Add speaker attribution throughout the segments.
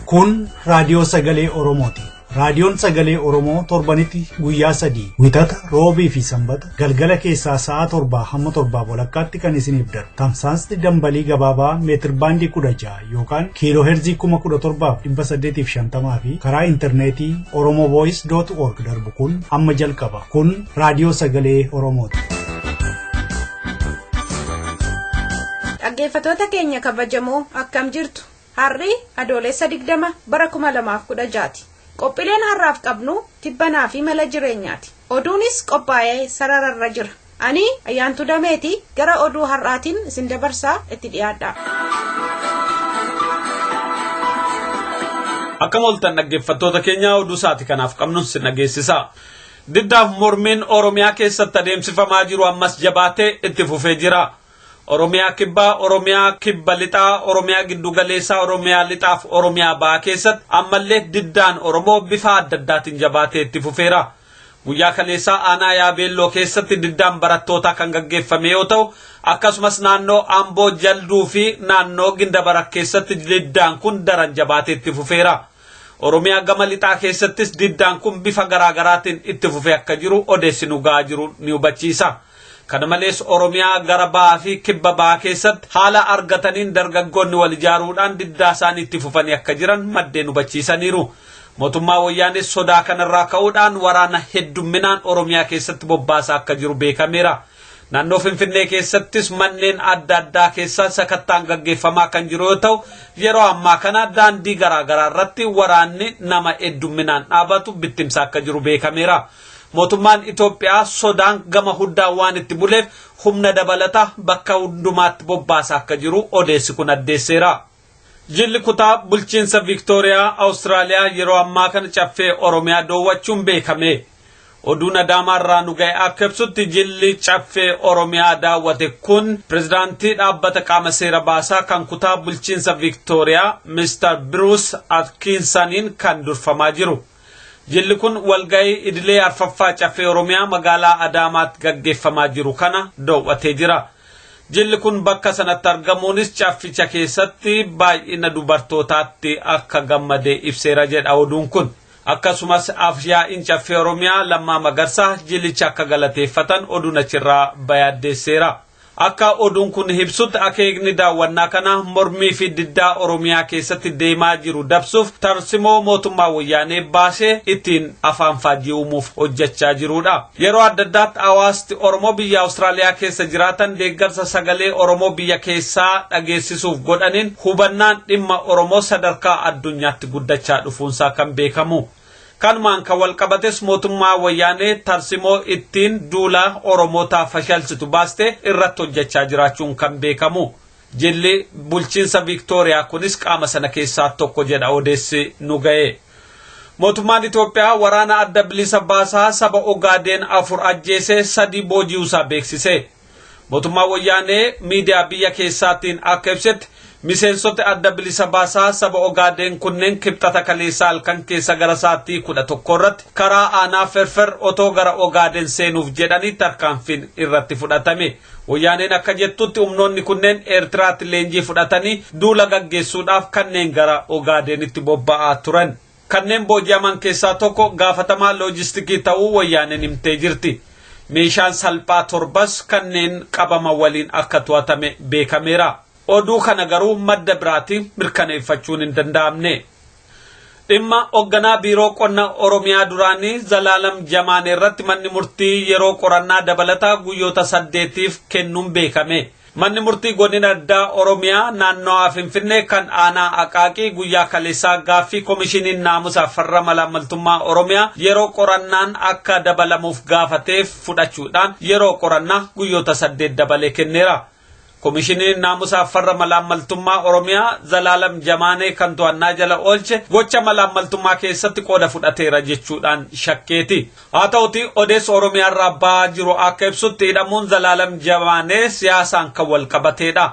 Speaker 1: Kun raadiyoo sagalee Oromooti. Raadiyoon sagalee Oromoo torbanitti guyyaa 3 Wixata, Roobii fi Sanbata galgala keessaa sa'a 7 hamma 7:30tti kan isiniif darbu. Tamsaasni dambalii gabaabaa meetir baandii 16 yookaan kiiloo heerzii 17,850 fi karaa intarneetii oromovoice.org darbu kun amma jalqaba. Kun raadiyoo sagalee Oromooti.
Speaker 2: Dhaggeeffattoota keenya kabajamoo akkam jirtu? Har'i Adoolessa 20 bara 2016ti. Qophiileen har'aaf qabnu tibbanaa fi mala jireenyaati. Oduunis qophaa'ee sarararra jira. Ani Ayyaantuu Dameeti gara oduu har'aatiin isin dabarsaa itti dhiyaadha.
Speaker 3: Akkam ooltan dhaggeeffattoota keenya, oduu isaati kanaaf qabnu sin dhageessisa. Diddaaf mormiin Oromiyaa keessatti adeemsifamaa jiru ammas jabaatee itti fufee jira. Oromiyaa Kibbaa, Oromiyaa Kibba Lixaa, Oromiyaa Giddugaleessaa, Oromiyaa Lixaaf Oromiyaa Bahaa keessatti ammallee diddaan Oromoo bifa adda addaatiin jabaatee itti fufeera. Guyyaa kaleessaa aanaa Yaabeelloo keessatti diddaan barattootaa kan gaggeeffame yoo ta'u, akkasumas naannoo Amboo Jalduu fi naannoo Gindabarak keessatti diddaan kun daran jabaatee itti fufeera. Oromiyaa gama lixaa keessattis diddaan kun bifa garaagaraatiin itti fufee akka jiru odeessi nu ga'aa jiru ni hubachiisa. Kana malees Oromiyaa gara bahaa fi kibba bahaa keessatti haala argataniin dargaggoonni wal ijaaruudhaan diddaa isaanii itti fufanii akka jiran maddeen hubachiisaniiru. Mootummaa Wayyaanees sodaa kanarraa ka'uudhaan waraana heddumminaan Oromiyaa keessatti bobbaasaa akka jiru beekameera. Naannoo Finfinnee keessattis manneen adda addaa keessaa sakattaan gaggeeffamaa kan jiru yoo ta'u, yeroo ammaa kana daandii garaagaraa irratti waraanni nama heddumminaan dhaabatu bittimsaa akka jiru beekameera. Mootummaan Itoophiyaa sodaan gama hundaan waan itti buleef humna dabalataa bakka hundumaatti bobbaasaa akka jiru odeessi kun addeesseera. Jilli kutaa bulchiinsa Viiktooriyaa Awustiraaliyaa yeroo ammaa kana caffee Oromiyaa doowwachuun beekame. Oduun Adaamaa irraa nu ga'e akka ibsutti jilli caffee Oromiyaa daawwate kun pirezidaantii dhaabbata qaama seera baasaa kan kutaa bulchiinsa Viiktooriyaa Mr. Bruce Atkinsaniin kan durfamaa jiru. Jilli kun walga'ii idilee arfaffaa caffee Oromiyaa magaalaa Adaamaatti gaggeeffamaa jiru kana doowwatee jira. Jilli kun bakka sanatti argamuunis cafficha keessatti baay'ina dubartootaatti akka gammade ibseera jedha oduun kun. Akkasumas af-yaa'iin caffee Oromiyaa Lammaa Magarsaa jilicha akka galateeffatan oduun achirraa bayaaddeesseera. Akka oduun kun ibsutti akeekni daawwannaa kanaa mormii fi diddaa Oromiyaa keessatti deemaa jiru dabsuuf tarsimoo mootummaa Wayyaanee baasee ittiin afaan faajjii uumuuf hojjechaa jirudha. Yeroo adda addaatti hawaasti Oromoo biyya Awustiraaliyaa keessa jiraatan deeggarsa sagalee Oromoo biyya keessaa dhageessisuuf godhaniin hubannaan dhimma Oromoo sadarkaa addunyaatti guddachaa dhufuunsaa kan beekamu. Kanumaan kan walqabates mootummaa Wayyaanee tarsimoo ittiin duula Oromootaa fashalsitu baaste irratti hojjechaa jiraachuun kan beekamu. Jilli bulchiinsa Viiktooriyaa kunis qaama sana keessaa tokko jedha odeessi nu ga'e. Mootummaan Itoophiyaa waraana adda bilisa baasaa saba Ogaadeen 4 ajjeesee 3 booji'uusaa beeksise. Mootummaan Wayyaanee miidiyaa biyya keessaatiin akka ibsetti miseensota adda bilisa baasaa saba Ogaadeen kunneen kibxata kaleessaa halkan keessa gara sa'aatii 11 irratti karaa aanaa Ferfer otoo gara Ogaadeen seenuuf jedhanii tarkaanfiin irratti fudhatame. Wayyaaneen akka jettutti humnoonni kunneen Eertiraatti leenjii fudhatanii duula gaggeessuudhaaf kanneen gara Ogaadeenitti bobba'aa turan. Kanneen booji'aman keessaa tokko gaafatamaa loojistikii ta'uu Wayyaaneen himtee jirti. Meeshaan salphaa torbas kanneen qabaman waliin akka to'atame beekameera. Oduu kana garuu madda biraatiin mirkaneeffachuun hin danda'amne. Dhimma hoogganaa biiroo qonna Oromiyaa duraanii Zalaalam Jamaanee irratti manni murtii yeroo qorannaa dabalataa guyyoota 8f kennuun beekame. Manni murtii godina addaa Oromiyaa naannawaa Finfinnee kan aanaa Aqaaqii guyyaa kaleessaa gaaffii koomishiniin naamusa farra malaammaltummaa Oromiyaa yeroo qorannaan akka dabalamuuf gaafateef fudhachuudhaan yeroo qorannaa guyyoota 8 dabalee kenneera. Koomishiniin naamusa farra malaammaltummaa Oromiyaa Zalaalam Jamaanee kan to'annaa jala oolche gocha malaammaltummaa keessatti qooda fudhateera jechuudhaan shakkeeti. Haa ta'uti odeessa Oromiyaa irraa ba'aa jiru akka ibsutti hidhamuun Zalaalam Jamaanee siyaasaan kan wal qabateedha.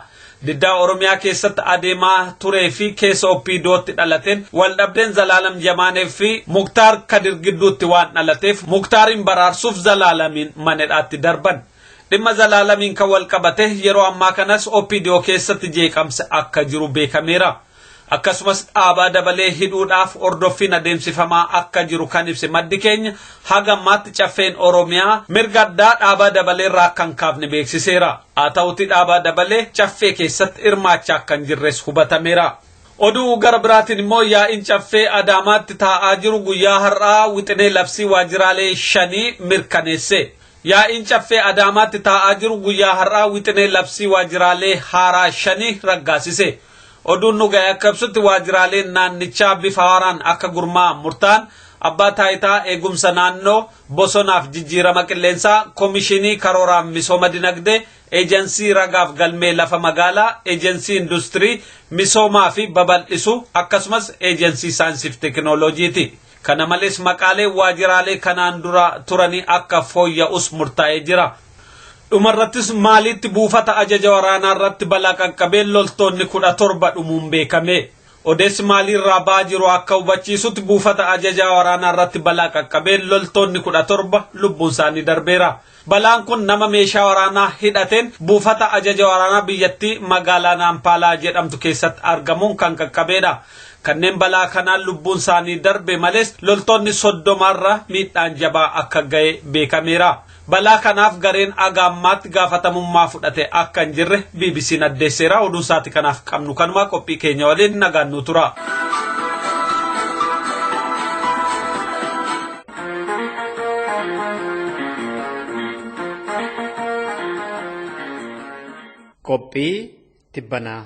Speaker 3: Diddaa Oromiyaa keessatti adeemaa turee fi keessa OPDOtti dhalateen waldhabdeen Zalaalam Jamaanee fi Muktaar Kadir gidduutti waan dhalateef Muktaariin baraarsuuf Zalaalamiin manedhaatti darban. Dhimma Zalaalamiin kan wal qabate yeroo ammaa kanas OPDO keessatti jeeqamsa akka jiru beekameera. Akkasumas Dhaabaa Dabalee hidhuudhaaf hordoffiin adeemsifamaa akka jiru kan ibse maddi keenya haga ammaatti Caffeen Oromiyaa mirga addaa Dhaabaa Dabalee irraa akka hin kaafne beeksiseera. Haa ta'uti Dhaabaa Dabalee Caffee keessatti hirmaachaa akka hin jirres hubatameera. Oduu gara biraatiin immoo yaa'iin Caffee Adaamaatti taa'aa jiru guyyaa har'aa wixinee labsii waajjiraalee shanii mirkaneesse. Yaa'iin Caffee Adaamaatti taa'aa jiru guyyaa har'aa wixinee labsii waajjiraalee haaraa shanii raggaasise. Oduun nu ga'e akka ibsutti waajjiraaleen naannichaa bifa haaraan akka gurmaa'an murtaa'an Abbaa Taayitaa Eegumsa Naannoo, Bosonaaf Jijjiirama Qilleensaa, Komishinii Karooraaf Misooma Dinagdee, Eejansii Ragaaf Galmee Lafa Magaalaa, Eejansii Industirii, Misoomaa fi Babal'isuu akkasumas Eejansii Saayinsiif Teekinooloojiiti. Kana malees maqaaleen waajjiraalee kanaan dura turanii akka fooyya'us murtaa'ee jira. Dhumarrattis Maaliitti buufata ajaja waraanaa irratti balaa qaqqabeen loltoonni 17 dhumuun beekame. Odeessi Maaliirraa ba'aa jiru akka hubachiisutti buufata ajajaa waraanaa irratti balaa qaqqabeen loltoonni 17 lubbuun isaanii darbeera. Balaan kun nama meeshaa waraanaa hidhateen buufata ajaja waraanaa biyyattii magaalaa Naampaalaa jedhamtu keessatti argamuun kan qaqqabeedha. Kanneen balaa kanaan lubbuun isaanii darbe malees loltoonni 30 irra miidhaan jabaa akka ga'e beekameera. Balaa kanaaf gareen aga ammaatti gaafatamummaa fudhate akka hin jirre BBC'n addeesseera. Oduun sa'aatii kanaaf qabnu kanuma qophii keenya waliin nagaan nu tura.
Speaker 4: Qophii tibbanaa.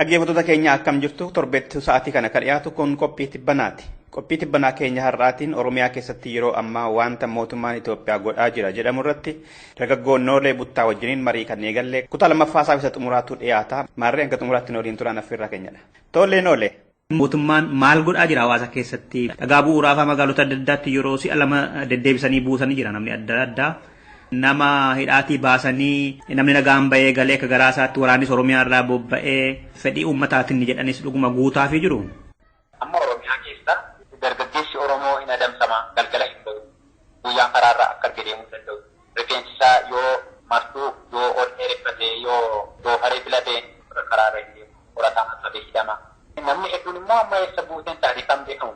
Speaker 5: Dhaggeeffattoota keenya akkam jirtu torbeetti sa'aatii kana kan dhiyaatu kun qophii tibbanaati. Qophii tibbanaa keenya har'aatiin Oromiyaa keessatti yeroo ammaa wanta mootummaan Itoophiyaa godhaa jira jedhamu irratti dargaggoo Noolee Buttaa wajjiniin marii kan eegalle kutaa lammaffaa isaa isa xumuraatu dhiyaata. Maarree hanga xumuraatti nu waliin turaan affeerraa keenyadha. Tollee Noolee.
Speaker 4: Mootummaan maal godhaa jira hawaasa keessatti? Dhagaa bu'uuraa fa'aa magaalota adda addaatti yeroo si'a lama deddeebisanii buusanii jira namni adda addaa. Nama hidhaatii baasanii namni nagaan bahee galee akka garaa isaatti waraannis Oromiyaa irraa bobba'ee fedhii uummataatiin jedhanis dhuguma guutaafii jiru.
Speaker 6: Amma Oromiyaa keessa dargaggeessi Oromoo hin adamsama, galgala hin bahu, guyyaan karaarra akka arge deemuu hin danda'u. Rifeensi isaa yoo martuu, yoo ol dheereffate, yoo goofaree filate karaarra hin deemu, qorataa marsatee hidhama. Namni hedduun immoo amma eessa buuteen isaanii kan beekamu.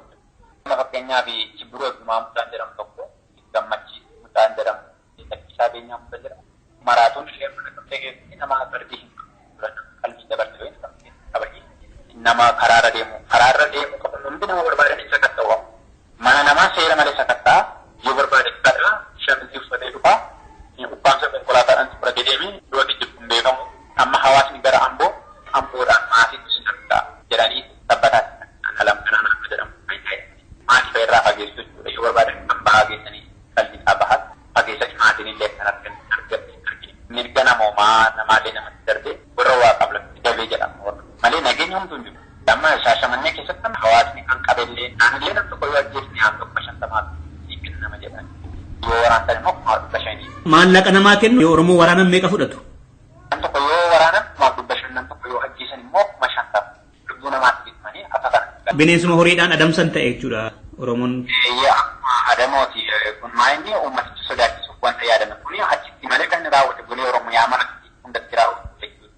Speaker 6: Amma fakkeenyaaf Shibbiruu Eebbimaa Mucaan jedhamu tokko, Gammachiis Mucaan jedhamu, Lakkisaa Beenyaa Mucaan jedhamu, maraatuun illee amma Naqamtee keessatti nama fardii hin qabne qalbii dabarsee wayii Naqamtee kabajee nama karaarra deemu karaarra deemu qabu hundi nama barbaadan hin sakatta'u. Mana namaa seera malee sakatta'a, yoo barbaade kadhaa shamizii uffatee dhufa, ukkaamsa konkolaataadhaan si fudhatee deemee du'a kijibbu hin beekamu. Amma hawaasni gara Amboo, Amboodhaan maatiitu si sakatta'a jedhanii sabbataatti kan alam kanaan akka jedhamu kan ta'e maatii fa'a irraa fageessu jechuudha. Yoo barbaadan kan bahaa geessanii qalbisaa bahaa fageessanii maatiin illee kan argan argatee hin argine. Mirga namoomaa namaallee namatti darbee warra waaqaaf lafatti dabee jedhama malee nageenya homtuu hin jiru. Amma Shaashamannee keessatti amma hawaasni kan qabellee naannollee nam tokko yoo ajjeesne haan tokko shantamaaf ni kennama jedhan. Yoo waraantan immoo 5,500.
Speaker 4: Maallaqa namaa kennu yoo Oromoo waraanan meeqa fudhatu?
Speaker 6: Nam tokko yoo waraanan 5,500, nam tokko yoo ajjeesan immoo 50,000 lubbuu namaatti bitmanii akka kana.
Speaker 4: Bineensuma horiidhaan adamsan ta'e jechuudha Oromoon.
Speaker 6: Eeyyee akkuma adamooti kun maa inni uummaticha sodaachisuuf wanta yaadame kuni achitti malee kan inni raawwate golee Oromiyaa maratti hundatti raawwate jechuudha.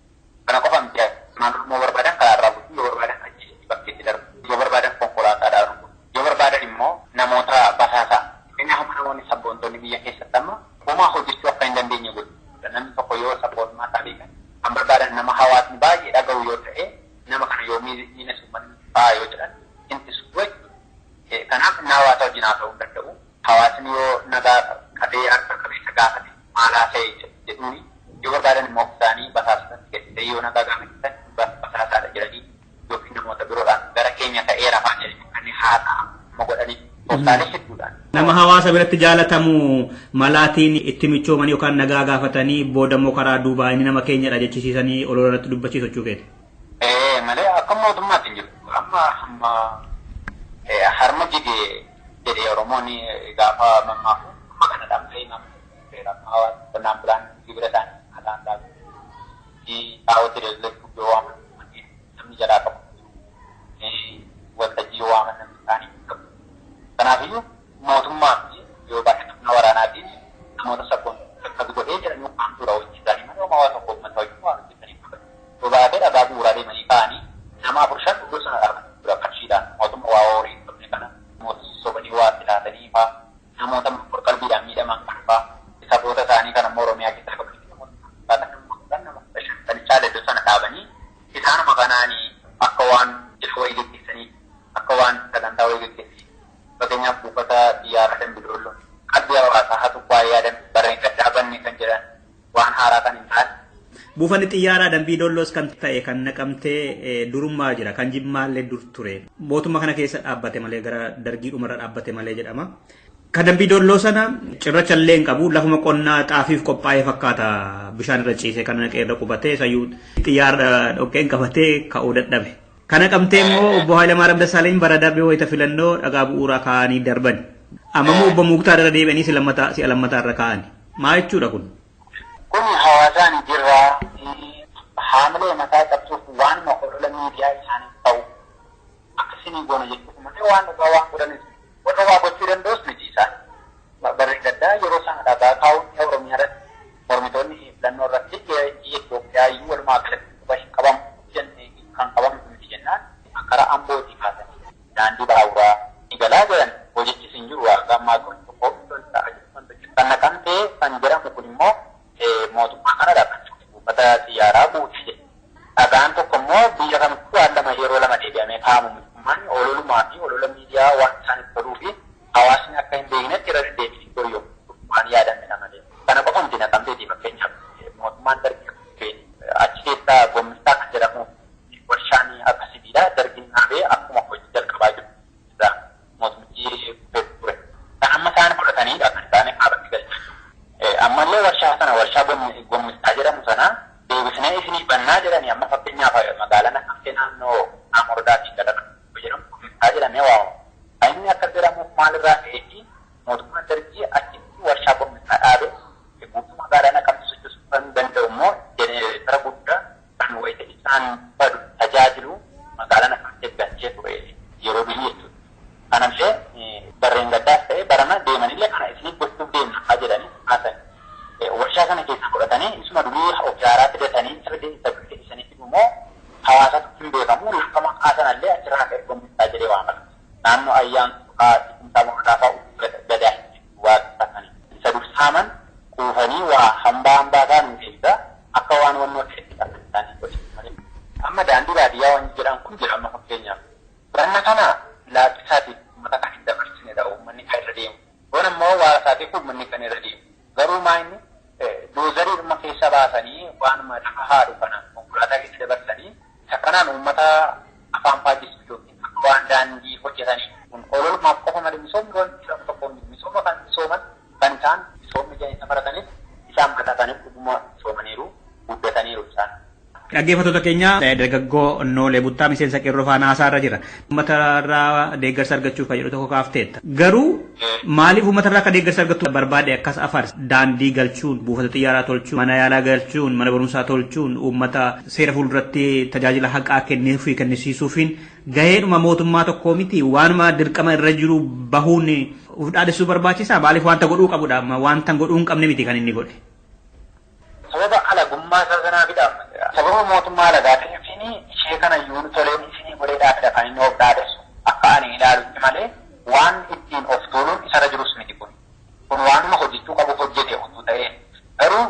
Speaker 6: Kana qofa miti maal Oromoo barbaadan karaarraa butu, yoo barbaadan ajjeesanii bakkeetti darbu, yoo barbaadan konkolaataadhaan rukutu, yoo barbaadan immoo namoota basaasaa. Fakkeenyaaf amma namoonni sabboontonni biyya keessatti amma homaa hojjechuu akka hin dandeenye godhu. Namni tokko yoo sabboonummaa isaa beekan kan barbaadan nama hawaasni baay'ee dhaga'u yoo ta'e nama kana yoo miinas uummanni fa'aa yoo jedhan intisu jechuudha. Kanaaf inni hawaasa wajjin haasa'uu hin danda'u. Hawaasni yoo nagaa qabee harka qabee isa gaafate maal haasa'e jedhuuni yoo barbaadan immoo isaanii basaasotatti gadhiisanii yoo nagaa gaafachiisan basaasaadha jedhanii yookiin namoota biroodhaan gara keenya ta'eera fa'aa jedhanii kan haasa'amu godhanii tooftaalee hedduudhaan.
Speaker 4: Nama hawaasa biratti jaalatamu malaatiin itti michoomanii yookaan nagaa gaafatanii booda immoo karaa duubaa inni nama keenyadha jechisiisanii olola irratti dubbachiisu jechuu keeti.
Speaker 6: Ee malee akka mootummaatti hin jiru. Amma hamma harma jige jedhee Oromoon gaafa mammaaku amma kana dhamdhee nama seera amma hawaasa qonnaan bulaan gibira isaanii alaan dhaabu. Xaa'ootti daldaltuu yoo waaman namni jalaa qabu waltajjii yoo waaman namni isaanii hin qabu. Kanaafiyyuu mootummaa fi yoo baay'ee humna waraanaatiin namoota sabboon akkas godhee jedhanii jedhaman kanfaa saboota isaanii kan ammoo Oromiyaa keessaa qabanii namoota nama 15 caala iddoo sana dhaabanii isaanuma kanaanii akka waan jila wayii geggeessanii akka waan sagantaa wayii geggeessanii fakkeenyaaf buufata xiyyaara Dambidolloo qalbii hawaasaa haa tuqqaa yaadan barreen gaddaa kan jedhan waan haaraa kan hin taane.
Speaker 4: Buufanni xiyyaaraa Dambii Dolloos kan ta'e kan naqamtee durummaa jira kan Jimmaallee dur ture mootummaa kana keessa dhaabbate malee gara dargii dhumarra dhaabbate malee jedhama. Kan Dambii Dolloo sana cirracha illee hin qabu lafuma qonnaa xaafiif qophaa'ee fakkaata bishaan irra ciisee kan naqee irra qubatee sayyuu xiyyaara dhoqqeen qabatee ka'uu dadhabe. Kana naqamtee immoo obbo Hayilamaariyaam Dassaaleny bara darbee wayita filannoo dhagaa bu'uuraa kaa'anii darban. Amma immoo obbo Muktaar irra deebi'anii si'a lammataa irra kaa'ani. Maal jechuudha kun?
Speaker 6: Kun hawaasaan jirraa haamilee mataa qabsuuf waanuma olola miidiyaa isaaniif ta'u akkasii goona jechuuf malee waan dhugaa waan godhanis warra waa gochuu danda'us miti isaan. Barri gaddaa yeroo sana dhagaa kaa'uun Oromiyaa irratti mormitoonni filannoo irratti biyya Itoophiyaa iyyuu walumaa galatti qabamu kan qabamtu miti jennaan karaa Ambootii kaasanii daandii baaburaa ni galaa jiran hojichis hin jiru akka ammaa kun tokko kan naqamtee kan jedhamu kun immoo mootummaa kanadha kan buufata xiyyaaraa buute jedhe. Dhagaan tokko immoo biyya kamittuu waan lama yeroo lama deebi'amee kaa'amu mootummaan ololumaa fi olola miidiyaa waan isaaniif toluu fi hawaasni akka hin beeknetti irra deddeebiin goyyoo waan yaadamedha malee. Kana qofa miti naqamteeti fakkeenyaaf mootummaan dargii achi keessaa gommistaa kan jedhamu warshaan akka sibiilaa dargiin dhaabee akkuma hojii jalqabaa jiru mootummichi ture. Kan amma isaan fudhataniidha kan isaan dhaabatti galchan. Ammallee warshaa sana warshaa gommistaa jedhamu sana deebisnee isinii bannaa jedhanii amma fakkeenyaaf magaalaa Naqamtee naannoo Amordaatiin gara jedhamu gommistaa jedhamee waamamu. Kan inni akkas jedhamuuf maalirraa ka'ee fi mootummaan dargii achitti warshaa gommistaa dhaabe guutuu magaalaa Naqamtee sochoosuu kan danda'u immoo jenereetara guddaa kan wayita isaan badu tajaajilu magaalaa Naqamtee galchee ture yeroo durii jechuudha. Kanallee barreen gaddaas ta'e barana deemanillee kana isinii gochuuf deemna haa jedhanii haasan. Warshaa kana keessa godhatanii isuma durii of jaaraa fidatanii sirrii isa durii immoo hawaasatu hin beekamu lafa maqaa sanallee achirraa ka'e gombisaa jedhee waamama. Naannoo ayyaan tuqaa dhiqimsaa mordaa fa'a gadaa waaqeffatanii. Isa dursaaman kuufanii waa hambaa hambaa isaa nu eegda akka waan wannoo ta'etti akka isaanii godhe. Amma daandii baadiyyaa waan jedhan kun jira amma fakkeenyaaf. Barna kana laaqqisaatiif uummata kan hin dabarsinedha uummanni kan irra deemu. Kun immoo waasaatiif uummanni kan irra deemu. Garuu maa inni doozarii dhuma keessa baasanii waanuma lafa haadhu kana konkolaataa keessa dabarsanii isa kanaan uummata afaan faajjisu yookiin akka waan daandii hojjetanii kun ololumaaf qofa malee misoomni waan jedhamu tokko misooma kan misooman kan isaan misoomni jedhanii isa barataniif isaan mataa dhuguma misoomaniiru guddataniiru isaan.
Speaker 4: Dhaggeeffattoota keenya dargaggoo Noolee Buttaa miseensa qeerroo faana haasaa irra jira. Uummatarraa deeggarsa argachuuf kan jedhu tokko kaafteetta. Garuu maaliif uummatarraa akka deeggarsa argattu barbaade akkas afar daandii galchuun, buufata xiyyaaraa tolchuun, mana yaalaa galchuun, mana barumsaa tolchuun, uummata seera fuulduratti tajaajila haqaa kenneefii kennisiisuufiin gaheedhuma mootummaa tokkoo miti waanuma dirqama irra jiru bahuun of dhaadessuu barbaachisaa maaliif wanta godhuu qabudha wanta godhuu hin qabne miti kan inni godhe.
Speaker 6: Sababa alagummaa isaa sanaafidha. Sababa mootummaa alagaa ta'eefini ishee kana iyyuu toleen isinii godheedhaafidha kan inni of dhaadessu. Akka ani ilaalutti malee waan ittiin of tuuluun isarra jirus miti kun. Kun waanuma hojjechuu qabu hojjete utuu ta'ee. Garuu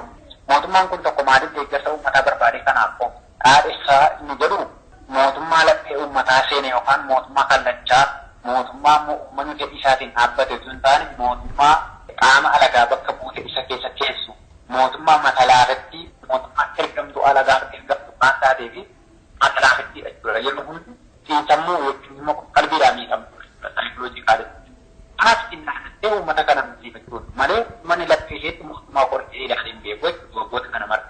Speaker 6: mootummaan kun tokko maaliif deeggarsa uummataa barbaade kanaaf of dhaadessaa inni jedhu mootummaa laphee uummataa seene yookaan mootummaa kallachaa mootummaa uummanni fedhii isaatiin dhaabbate utuu hin taane mootummaa qaama alagaa bakka buute isa keessa keessu mootummaa matalaafatti mootummaa ergamtuu alagaa ergamtu waan taatee fi matalaafatti jechuudha. Yeroo hundi xiinsammuu yookiin immoo qalbiidhaan miidhamtu jechuudha. Saayikoloojikaalitti. Kanaaf xinnaanattee uummata kana miidhachuudha malee uummanni laphee isheetti mootummaa qorqee ilaalee hin beeku jechuudha waggoota kana mara.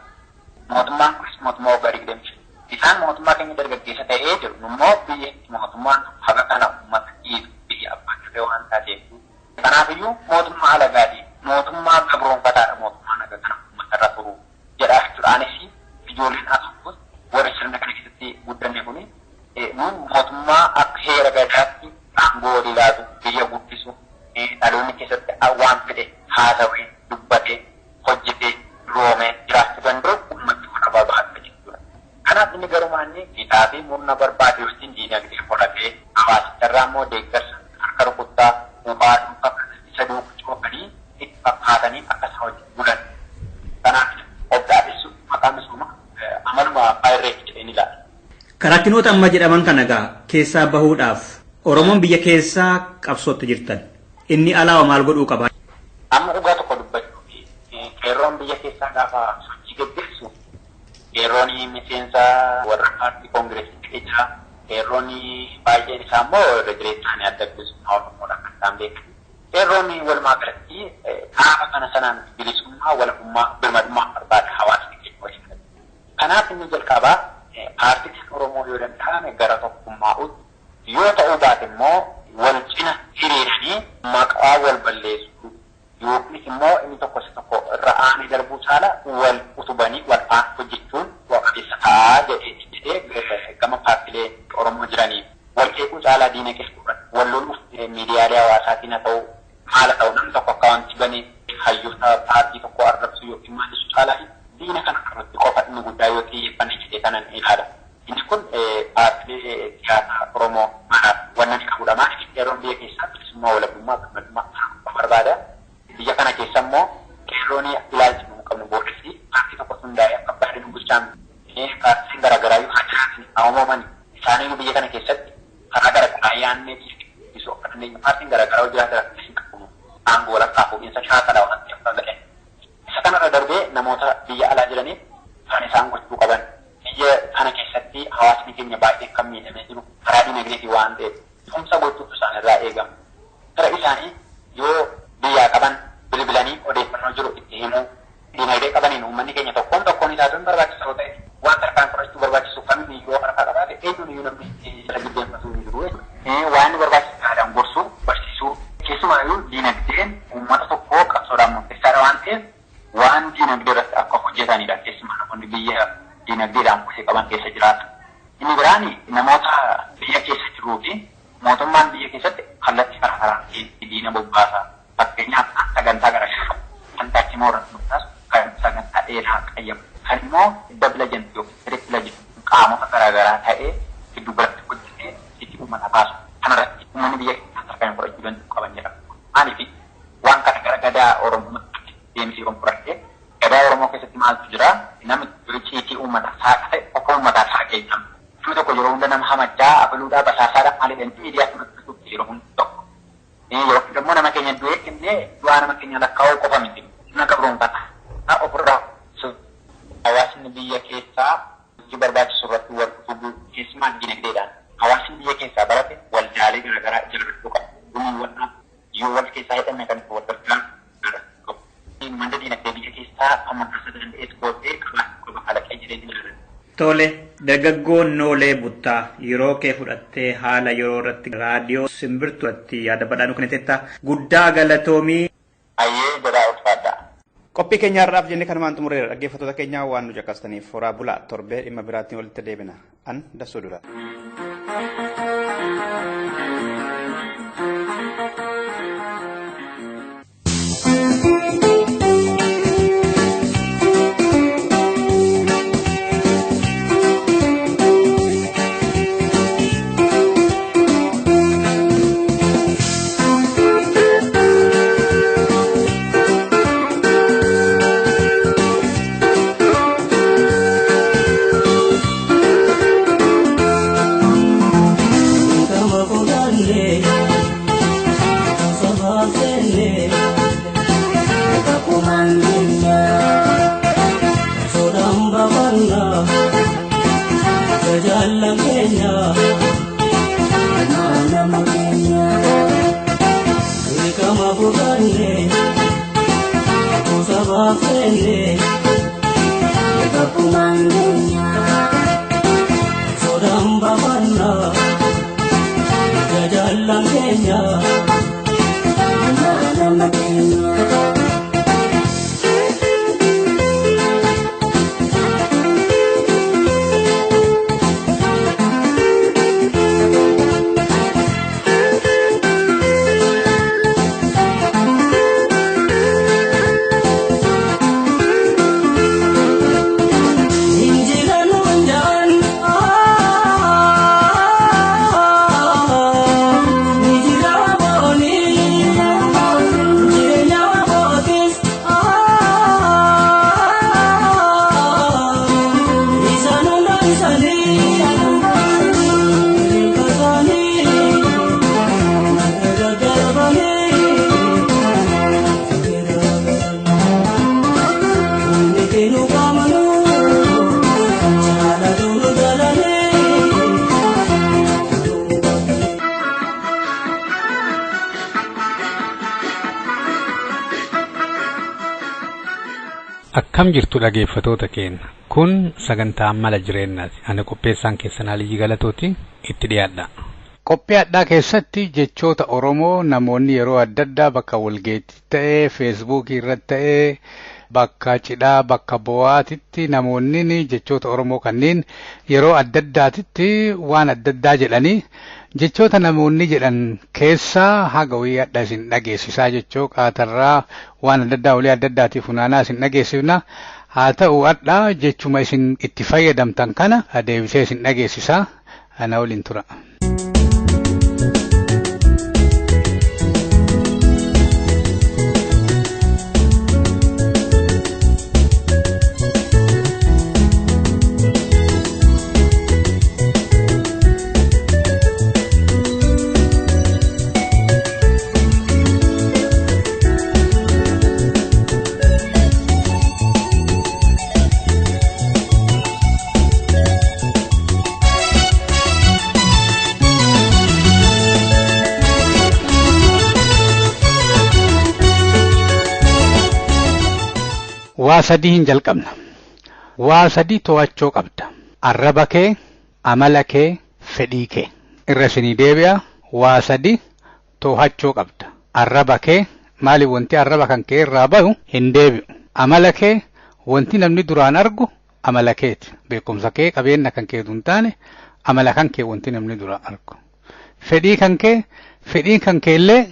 Speaker 6: Mootummaan kunis mootummaa waggaa 25. Isaan mootummaa keenya dargaggeessa ta'ee jiru immoo biyya mootummaan haga kana uummata dhiisu biyya abbaa dirree waan taateef. Kanaafiyyuu mootummaa alagaati. Mootummaa gabroonfataadha mootummaan akka kana uummatarra turu jedhaa jechuudha. Anis ijoolleen asookus warri sirna kana keessatti guddanne kuni nuun mootummaa akka heera gadaatti aangoo walii laatu biyya guddisu dhaloonni keessatti waan fedhe haasawee dubbatee hojjetee roomee jiraachuu danda'u uummatti kun barbaadudha jechuudha. Kanaaf inni garumaa inni gitaa fi murna barbaade wajjin diinagdee horatee hawaasicharraa immoo deeggarsa harka rukuttaa bu'aa dhuunfaa isa duukaa cookanii itti fakkaatanii isaanii akka isaan hojii bulan. Kanaaf of dhaabessu maqaa misoomaa amaluma abbaa irree jedheen ilaala.
Speaker 4: Rakkinoota amma jedhaman kana egaa keessaa bahuudhaaf Oromoon biyya keessaa qabsootti jirtan. Inni alaa maal godhuu qaba?
Speaker 6: Amma dhugaa tokko dubbachuu fi qeerroon biyya keessaa gaafa sochii gaggeessu qeerroon miseensa warra paartii koongireesii ta'ee jira. Qeerroon baay'een isaa immoo irra jireenya adda bilisummaa Oromoodha kan isaan beekan. Qeerroon walumaa galatti dhaaba kana sanaan bilisummaa, walabummaa, birmadummaa barbaada hawaasni keenya waliin. Kanaaf inni jalqabaa paartiin Oromoo yoo danda'ame gara tokkummaa'utti yoo ta'uu baate immoo wal cina hiriiranii maqaa wal balleessuu yookiis immoo inni tokko isa tokko irra aanee darbuu caala wal utubanii wal faana hojjechuun bu'a qabeessa ta'aa jedhee gama paartilee Oromoo jiranii wal qeequu caalaa diina qeequudhaan wal loluuf miidiyaalee hawaasaatiin haa ta'u maal haa ta'u namni tokko akka wanti banee hayyoota paartii tokko arrabsu yookiin maal jechuu caalaa diina kana irratti qofa inni guddaa yoo xiyyeeffanne jedhee kanan ilaala. Inni kun paartilee siyaasaa Oromoo maraaf wannan qabudha. Maaliif qeerroon biyya keessaa bilisummaa walabummaa birmadummaa barbaada. Biyya kana keessa immoo qeerroon ilaalchi nu qabnu boodatti paartii tokko hundaa'ee akka baadhee nu bulchaan paartiin garaagaraa yoo haa jiraatan haa uumaman isaanii biyya kana keessatti karaa garaagaraa yaadnee biyya guddisuu akka dandeenyu paartiin garaagaraa yoo jiraatan hin qabu. Aangoo walakkaa fuudhinsa shaakalaa waan ta'eef kan gadhe. Isa kanarra darbee namoota biyya alaa jiraniif kan isaan gochuu qaban biyya kana keessatti hawaasni keenya baay'ee kan miidhamee jiru karaa dinagdeetii waan ta'eef tumsa gochuutu isaan irraa eegama. Fira isaanii yoo biyyaa qaban bilbilanii odeeffannoo jiru itti himuu dinagdee qabaniin uummanni keenya tokkoon tokkoon isaatu hin barbaachisu ta'e waan tarkaan fudhachuu barbaachisu kamiyyuu yoo harkaa qabaate eenyuun iyyuu namni isa jilbeenfatu hin jiru jechuudha. Waan inni barbaachisu aadaan gorsuu barsiisuu keessumaayyuu dinagdeen uummata tokkoo qabsoodhaan murteessaadha waan ta'eef waan dinagdee irratti akka hojjetanidha keessumaa namoonni biyya dinagdeedhaan bu'ee qaban keessa jiraatu. Inni biraan namoota biyya keessa jiruu fi mootummaan biyya keessatti kallattii karaa karaa diina bobbaasa. Fakkeenyaaf sagantaa garaagaraa kan taachimoo irratti murtaasu kan sagantaa dheeraa qayyabu kan immoo dabla jentu yookiin triple jentu qaamota garaagaraa ta'ee giddu galatti hojjetee itti uummata baasu. Kanarratti uummanni biyya keessaa tarkaanfii fudhachuu danda'u qaban jedhama. Maaliif waan kana gara gadaa Oromootti deemsee yoon fudhadhe gadaa Oromoo keessatti maaltu jira namni icciitii uummataa saaqa ta'e qofa uummataa saaqee jedhama. Namni tokko yeroo hunda nama hamachaa abaluudhaa basaasaadhaa maal jedhanii miidiyaa kanatti yeroo hunda tokko. Yookiin immoo nama keenya du'ee kennee du'aa nama keenya lakkaa'uu qofa miti. Nama qabroonfata. Ofirraa hawaasni biyya keessaa hojii barbaachisu irratti wal utubuu keessumaa dinagdeedhaan hawaasni biyya keessaa barate waldaalee garaagaraa ijaarrachuu qaba. Gumiiwwan yoo wal keessaa hidhanne kan wal gargaaru qabu. Madda dinagdee biyya keessaa kan maddisiisuu danda'es godhee qabaachuu qaba kalaqee jireenya ilaala.
Speaker 4: Tole dargaggoon Noolee Buttaa yeroo kee fudhattee haala yeroo irratti raadiyoo simbirtuu irratti yaada badhaadhu kenniteetta guddaa galatoomii.
Speaker 6: Ayyee jedhaa ulfaadha.
Speaker 5: Qophii keenya har'aaf jennee kanumaan xumureera. Dhaggeeffattoota keenyaa waan nu caqastaniif horaa bulaa torbee dhimma biraatiin walitti deebina. An Dassuu Dura.
Speaker 7: Injira Akkam jirtu dhaggeeffattoota keenya. Kun sagantaa mala jireenyaati. Ani qopheessaan keessan Aliyyi Galatooti itti dhiyaadha.
Speaker 8: Qophii addaa keessatti jechoota Oromoo namoonni yeroo adda addaa bakka walgeetti ta'ee, feesbuukii irratti ta'ee, bakka cidhaa, bakka bo'aatitti namoonni jechoota Oromoo kanneen yeroo adda addaatitti waan adda addaa jedhanii jechoota namoonni jedhan keessaa haga wayii adda isin dhageessisaa jechoo qaatarraa waan adda addaa walii adda addaatiif funaanaa isin dhageessifna. Haa ta'u adda jechuma isin itti fayyadamtan kana deebisee isin dhageessisaa. Ana waliin tura. Waa sadii hin jalqabna. Waa sadii to'achuu qabda. Arraba kee, amala kee, fedhii kee. Irra isinii deebi'a. Waa sadii to'achuu qabda. Arraba kee maaliif wanti arraba kan kee irraa bahu hin deebi'u. Amala kee wanti namni duraan argu amala keeti. Beekumsa kee qabeenya kan keetu hin taane amala kan kee wanti namni duraan argu. Fedhii kan kee fedhiin kan kee illee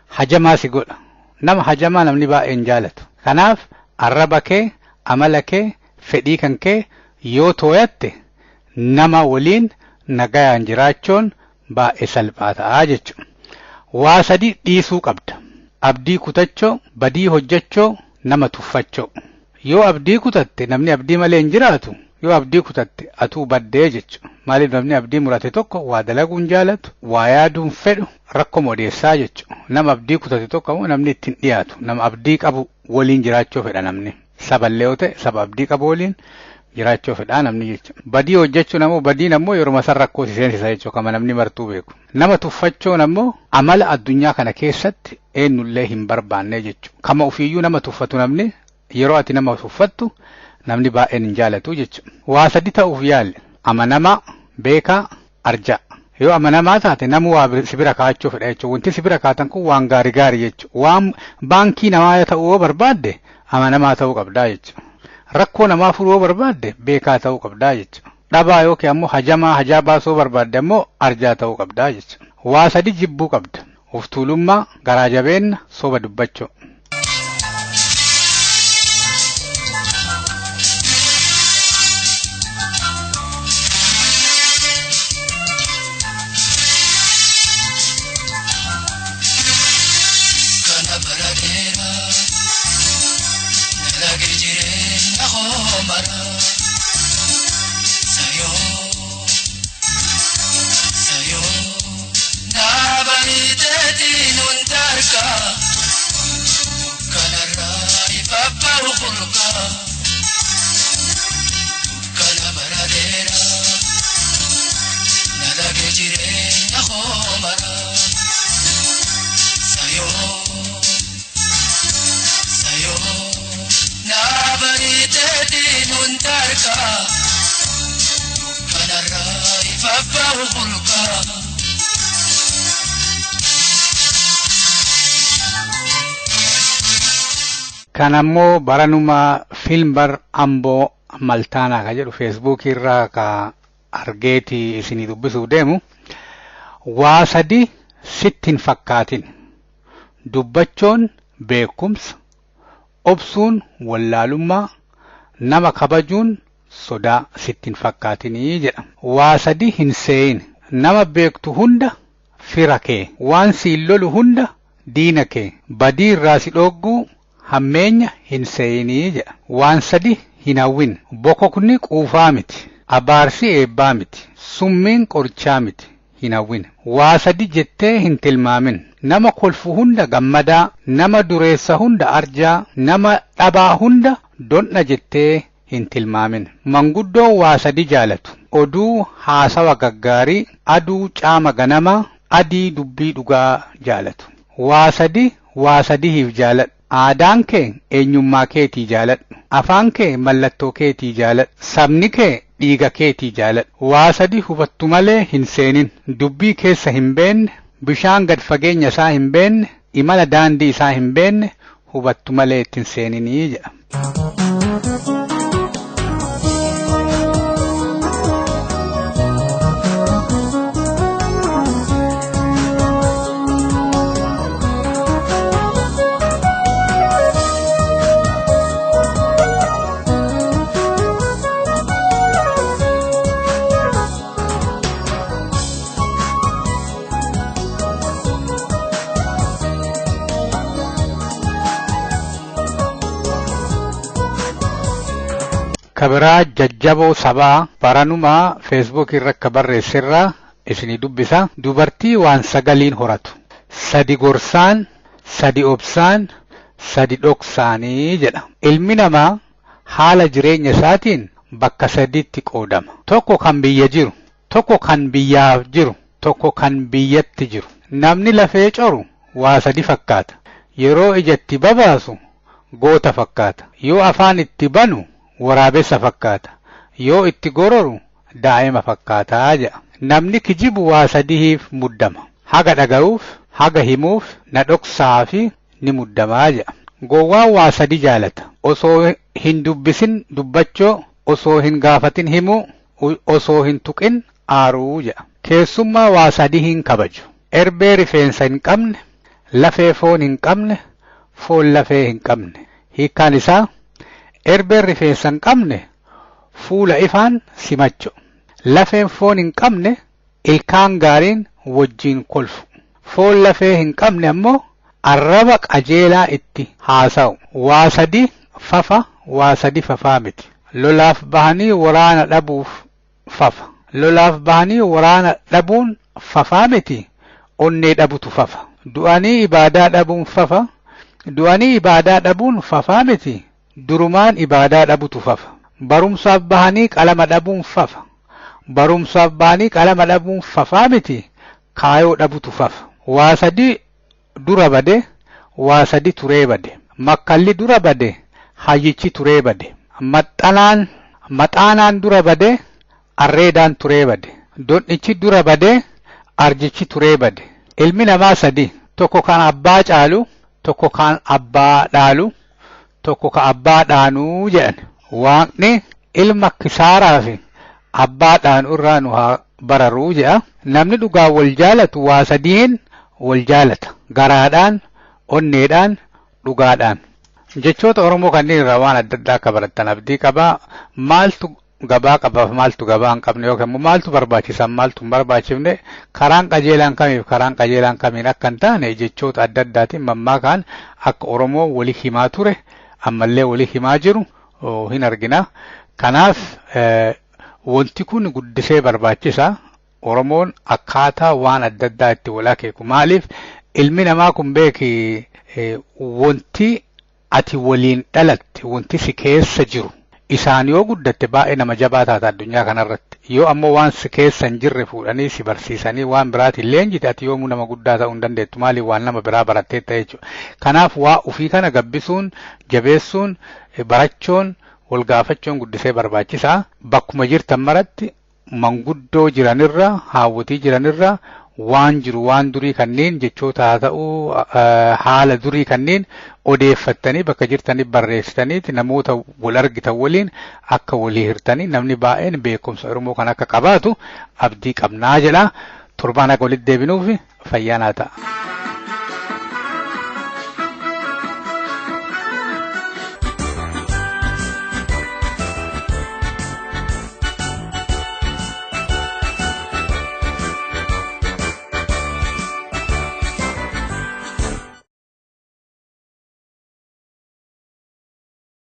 Speaker 8: hajamaa si godha. Nama hajamaa namni baay'een jaalatu. Kanaaf arraba kee, amala kee, fedhii kan kee yoo too'atte nama waliin nagayaan jiraachuun baay'ee salphaa ta'a jechuudha. Waa sadii dhiisuu qabda. Abdii kutachoo, badii hojjechoo, nama tuffachoo. Yoo abdii kutatte namni abdii malee hin jiraatu. Yoo abdii kutatte atuu baddee jechuudha. Maaliif namni abdii murate tokko waa dalaguu hin jaalatu, waa yaaduu hin fedhu, rakkoo odeessaa jechuudha. Nama abdii kutate tokko ammoo namni ittiin dhiyaatu, nama abdii qabu waliin jiraachuu fedha namni. Saballee yoo ta'e saba abdii qabu waliin jiraachuu fedha namni jechuudha. Badii hojjechuun ammoo badiin ammoo yeroo san rakkoo si seensisa jechuudha kama namni martuu beeku. Nama tuffachuun ammoo amala addunyaa kana keessatti eenyullee hin barbaanne jechuudha. Kama ofiiyyuu nama tuffatu namni yeroo ati nama tuffattu namni baay'een hin jaalatu jechuudha. Waa sadi ta'uuf yaali. Amanamaa, beekaa, arjaa. Yoo amanamaa taate namu waa si bira kaa'achuu fedha jechuudha. Wanti si bira kaa'atan kun waan gaarii gaarii jechuudha. Waan baankii namaa ta'uu yoo barbaadde amanamaa ta'uu qabdaa jechuudha. Rakkoo namaa furuu yoo barbaadde beekaa ta'uu qabdaa jechuudha. Dhabaa yookiin ammoo hajamaa hajaa baasuu barbaadde ammoo arjaa ta'uu qabdaa jechuudha. Waa sadi jibbuu qabda. Of tuulummaa, garaa jabeenya, soba dubbachuu. Kan ammoo baranuma fiilmbar Amboo Maltaanaa ka jedhu feesbuukii irraa ka argeeti isinii dubbisuuf deemu. Waa sadi sitti hin fakkaatin. Dubbachuun beekumsa, obsuun wallaalummaa, nama kabajuun sodaa sitti hin fakkaatinii jedha. Waa sadi hin seeyin. Nama beektu hunda fira kee, waan siin lolu hunda diina kee, badii irraa si dhogguu hammeenya hin seeyinii jedha. Waan sadi hin hawwin. Bokokni quufaa miti. Abaarsi eebbaa miti. Summiin qorichaa miti. Hin hawwin. Waa sadi jettee hin tilmaamin. Nama kolfu hunda gammadaa, nama dureessa hunda arjaa, nama dhabaa hunda dondha jettee hin tilmaamin. Manguddoon waa sadi jaalatu. Oduu haasawa gaggaarii, aduu caama ganamaa, adii dubbii dhugaa jaalatu. Waa sadi waa sadihiif jaaladhu. Aadaan kee eenyummaa keetii jaaladhu. Afaan kee mallattoo keetii jaaladhu. Sabni kee dhiiga keetii jaaladhu. Waa sadi hubattu malee hin seenin. Dubbii keessa hin beenne, bishaan gad fageenya isaa hin beenne, imala daandii isaa hin beenne hubattu malee ittiin seeninii jedha. Kabiraa jajjaboo sabaa baranumaa feesbuuk irra akka barreessirraa isinii dubbisa. Dubartii waan sagaliin horatu. Sadi gorsaan, sadi obsaan, sadi dhoksaanii jedha. Ilmi namaa haala jireenya isaatiin bakka sadiitti qoodama. Tokko kan biyya jiru, tokko kan biyyaaf jiru, tokko kan biyyatti jiru. Namni lafee coru waa sadi fakkaata. Yeroo ijatti babaasu goota fakkaata. Yoo afaan itti banu waraabessa fakkaata. Yoo itti gororu daa'ima fakkaataa jedha. Namni kijibu waa sadiif muddama. Haga dhaga'uuf, haga himuuf, na dhoksaa fi ni muddamaa jedha. Gowwaan waa sadi jaalata. Osoo hin dubbisin dubbachoo, osoo hin gaafatin himuu, osoo hin tuqin aaruu jedha. Keessummaa waa sadi hin kabaju. Erbee rifeensa hin qabne, lafee foon hin qabne, foon lafee hin qabne. Hiikkaan isaa erbeen rifeensa hin qabne fuula ifaan simacho. Lafeen foon hin qabne ilkaan gaariin wajjin kolfu. Foon lafee hin qabne ammoo arraba qajeelaa itti haasa'u. Waa sadi fafa, waa sadi fafaa miti. Lolaaf bahanii waraana dhabuuf fafa. Lolaaf bahanii waraana dhabuun fafaa miti. Onnee dhabutu fafa. Du'anii ibaadaa dhabuun fafa. Du'anii ibaadaa dhabuun fafaa miti. Durumaan ibaadaa dhabutu fafa. Barumsaaf bahanii qalama dhabuun fafa. Barumsaaf bahanii qalama dhabuun fafaa miti. Kaayoo dhabutu fafa. Waa sadi dura bade, waa sadi turee bade. Makkalli dura bade, hayyichi turee bade. Maxxanaan dura bade, arreedaan turee bade. Dondhichi dura bade, arjichi turee bade. Ilmi namaa sadi. Tokko kan abbaa caalu, tokko kan abbaa dhaalu, tokko ka abbaa dhaanuu jedhan. Waaqni ilma kisaaraa fi abbaa dhaanuu irraa nu haa bararuu jedha. Namni dhugaa wal jaalatu waa sadiin wal jaalata. Garaadhaan, onneedhaan, dhugaadhaan. Jechoota Oromoo kanneen irraa waan adda addaa akka barattan abdii qabaa. Maaltu gabaa qabaaf maaltu gabaa hin qabne yookaan immoo maaltu barbaachisan maaltu hin barbaachifne karaan qajeelaan kamiif karaan qajeelaan kamiin akka hin taane jechoota adda addaatiin mammaakaan akka Oromoo walii himaa ture ammallee walii himaa jiru hin argina. Kanaaf wanti kun guddisee barbaachisa. Oromoon akkaataa waan adda addaa itti wal akeeku. Maaliif ilmi namaa kun beeki wanti ati waliin dhalatte wanti si keessa jiru isaan yoo guddatte baay'ee nama jabaa taata addunyaa kanarratti. Yoo ammoo waan si keessa hin jirre fuudhanii si barsiisanii waan biraatiin leenjite ati yoomuu nama guddaa ta'uu hin dandeettu. Maaliif waan nama biraa barattee ta'e jechuudha. Kanaaf waa ofii kana gabbisuun, jabeessuun, barachuun, wal gaafachuun guddisee barbaachisaa. Bakkuma jirtan maratti manguddoo jiranirra, haawwotii jiranirra waan jiru waan durii kanneen jechoota haa ta'uu haala durii kanneen odeeffattanii bakka jirtanii barreessitaniiti namoota wal argitan waliin akka walii hirtanii namni baay'een beekumsa Oromoo kan akka qabaatu abdii qabnaa jedha. Torbaan akka walitti deebinuuf fayyaa naa ta'a.